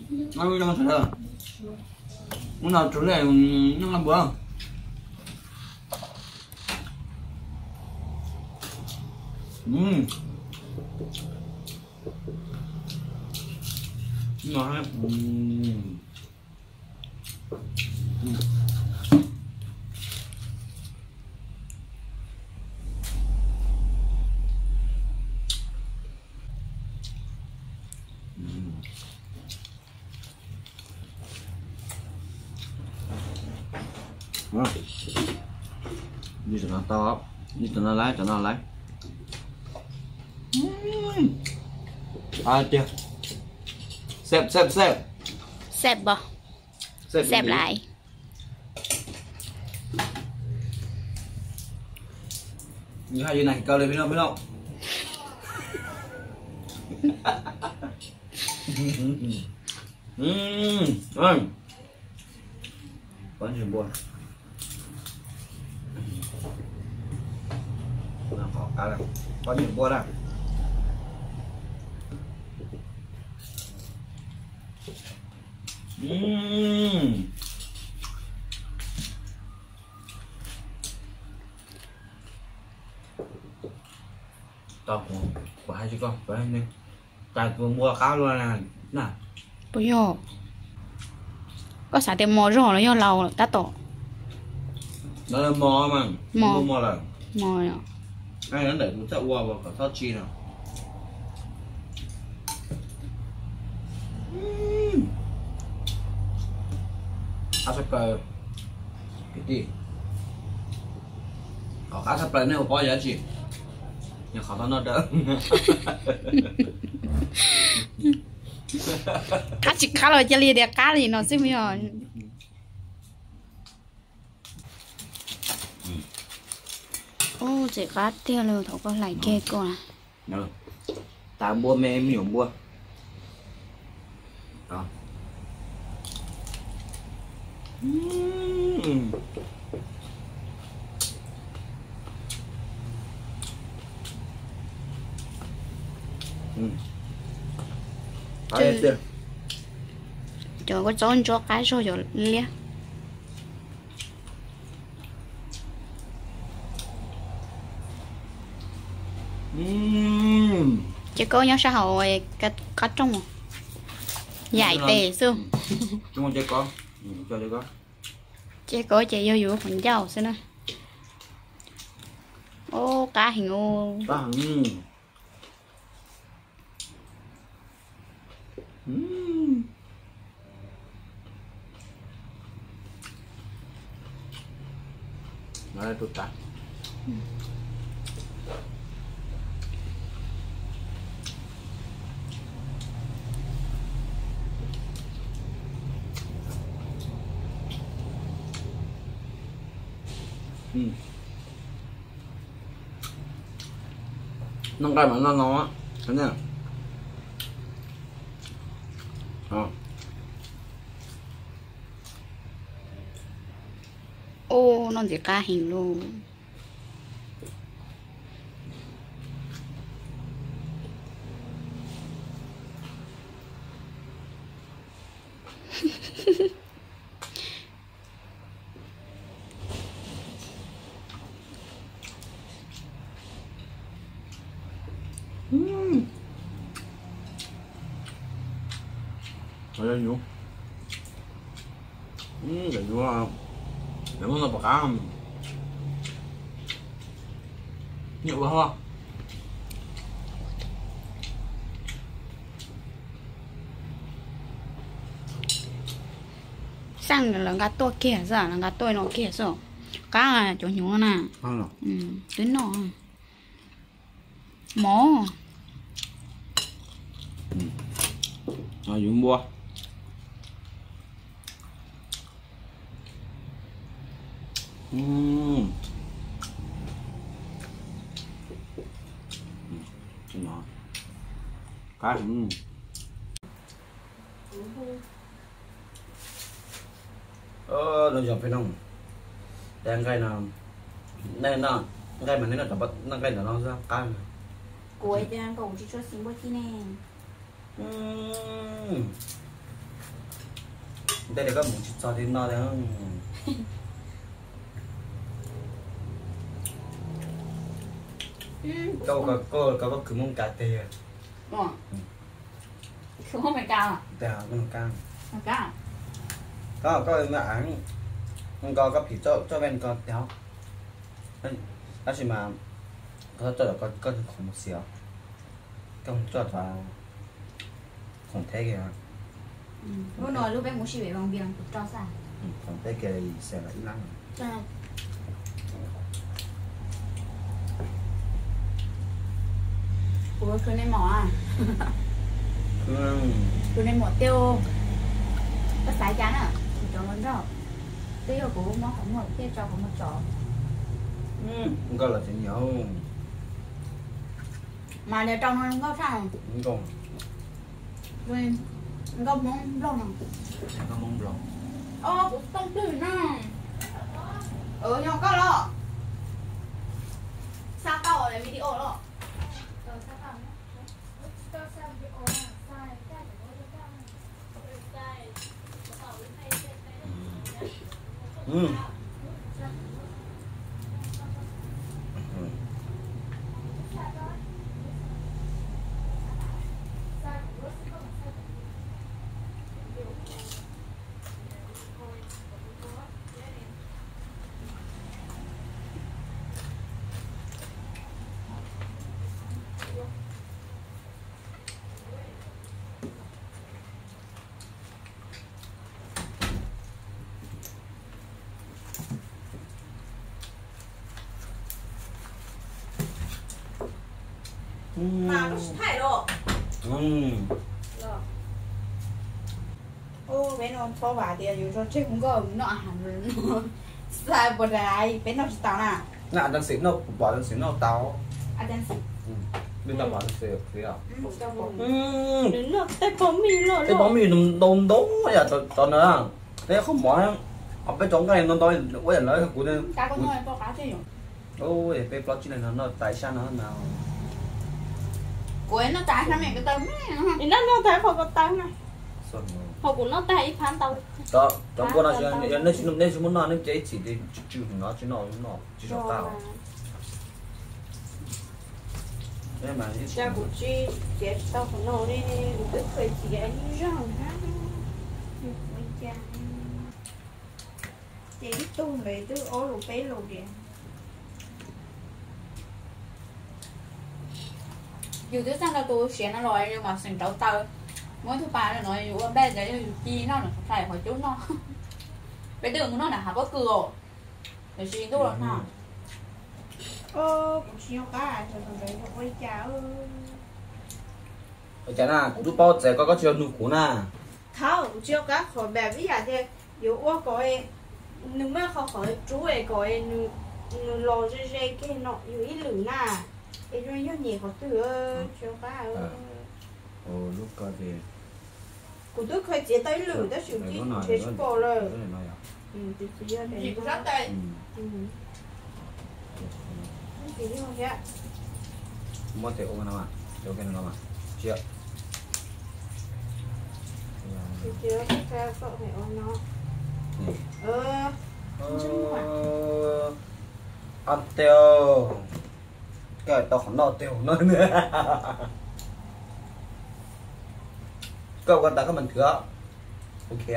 Ub no tsum ne, noj npua. Li cov no tau, li cov no lawm, cov no lawm. Tiag, xeeb xeeb xeeb. Xeeb pom, xeeb lais. Nws hais li na kau li peb no peb no. Pob ntseg npua, qhov qab, pob ntseg npua na. Tau, kuv hais tsis koj, kuv hais, cas kuv npua qab luaj na. Puas yog? Koj xav tias mos zog los yog laus tab tom. No mos mas, mos, mos lawm. Mos. Ntawm kuv txawj ua kom txhob tsis no. Qab tshaj plaws, kwv tij. Qhov qab tshaj plaws nej ua paub yog dab tsi? Yog qhov tau noj dawb. Qab tsis qab los cia li tias qab li no xwb mas yog. Ub, tseem qab tiag li thaum koj hlais kiag koj. Tas npua me me nyuam npua. Cov kua txob ntsuab qab zog cov liab. Ces koj nyob sab hauv qab rooj, yaim tes xwb. Ces koj ces yog yus qhov ncauj xwb na. Ub, qab heev ub. Noj nqaij mas noj no. Ub, noj ntxiv qab heev lauj. Cov nyuv, cov nyuv, cov nyuv no puas qab? Nyiam ua hos. Xaj lawv nqa tuaj kiag xwb, lawv nqa tuaj no kiag xwb. Qab cov nyuv na. Twb noj. Mov. Yus npua. Qab. Noj zog peb noj. Nqaij no, nqaij mas nej noj, noj nqaij ntawm no xwb qab. Kuv tias nkaus tsis tshua xis npua ci ne. Tej li koj mus tsis txog li no li. Koj, koj, koj, koj khwv Hmoob kav teg. Khwv Hmoob Meskas. Koj, koj, koj phim txoj ven ko teg. Tab sis mas koj txoj, koj khoom mus xiav, koj txoj khoom theb kiag. Lub no lub peb mus sib pem voo npias kuv tso xwb. Khoom theb kiag xav ib lab. Kuv khwv nej mom, khwv nej mom tiag. Koj xav cas na, kuv cov los nrog, twb yog kuv mob qhov muag thiaj tso qhov muag tsov. Nkauj los tsev nyiam. Mas niag rau no nkauj tshaj. Nkauj Hmoob Nplog no. Nkauj Hmoob Nplog. Os, kuv tooj twg no. Yog koj los? Xa tau video los? Mas koj tsis thaij los? Peb no txhob vam tias yus tso tseg kuv nkauj mus noj a has no. Xav puas dai peb noj tsis tau na. Na, a dan xim noj, pom a dan xim noj tau. A dan xim. Nws tau pom a dan xim os. Nws noj tej pab mij loj, tej pab mij ntau ntau yam tsov na. Peb qhov mov, peb cov nqaij ntau ntau ua yam lawv kuv. Peb plaub tsib leeg no noj tas ib sab no na. Kuv noj tas ib sab me ko taw, noj noj tas qhov ko taw na. Ho kuv noj tag ib phab ntau. Cov npua no, nej tsis muab noj nej cia ib txhis tsw tsw no tsis noj, tsis sov qab. Cas kuv tsis txiav tsis tau qhov no li, kuv twb khaws txiav ib zaug na. Ces ib tug ntawd twb ob lus peb lus tias. Yus twb txaj nrog tus siav no los yus mam xeem rauv taws, muab ib tug pas no yus ua npej ntawd yog yus ci noj, nws qhov hlais qhov cub noj. Peb twb mus noj nram hav pob kws os, tam sis ntuj los nag. Kuv tsis nco qab tus ntawd yog ua li cas. Ua cas na, kuv twb paub txawm koj, koj tsis yog nug kuv na. Thaum kuv tsis nco qab qhov npam ib yam tias yuav ua kom nws muaj qhov qhov rub es kom nws los ze ze kiag no yus ib lwm na. Es yog nyem qhov twg tsis nco qab. Lub ko ces kuv twb khaws txiav tau ib lwm tab sis kuv cia kuv nrhiav tsis pom lawm. Muab tes ua no, tes ua no mas, tsis. Ab teo, koj tau qhov noj teo no. Koj ua tas koj mas nthwv, ok.